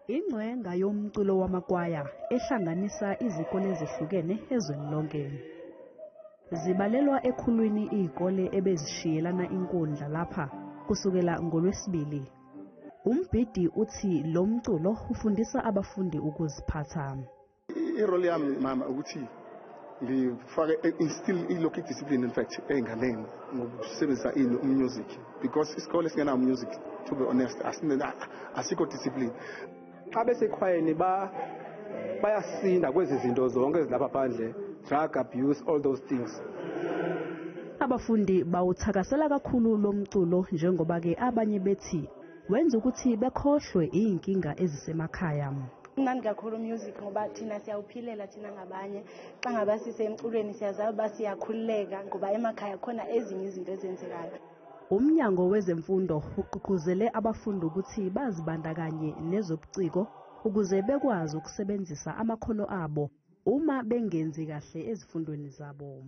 Ingcwenga yomculo wamakwaya ehlanganisa izikole ezihlukene ezweni lonke. Zibalelwa ekhulwini izikole ebezishiyelana inkundla lapha kusukela ngoLwesibili. Umbhidi uthi lo mculo ufundisa abafundi ukuziphatha. I-role yami, mama, ukuthi ngifake, instill ilokhu i-discipline, in fact, ey'nganeni ngokusebenzisa ini, umusic, because isikole esingenawo music, to be honest, asikho discipline. Xa besekhwayeni bayasinda kwezi zinto zonke ezilapha phandle, drug abuse, all those things. Abafundi bawuthakasela kakhulu lo mculo njengoba-ke abanye bethi wenza ukuthi bekhohlwe iy'nkinga ezisemakhaya. Mnandi kakhulu music ngoba thina siyawuphilela thina ngabanye. Xa ngaba sisemculweni siyazazi uba siyakhululeka ngoba emakhaya khona ezinye izinto ezenzekayo. Umnyango wezemfundo ugqugquzele abafundi ukuthi bazibandakanye nezobuciko ukuze bekwazi ukusebenzisa amakhono abo uma bengenzi kahle ezifundweni zabo.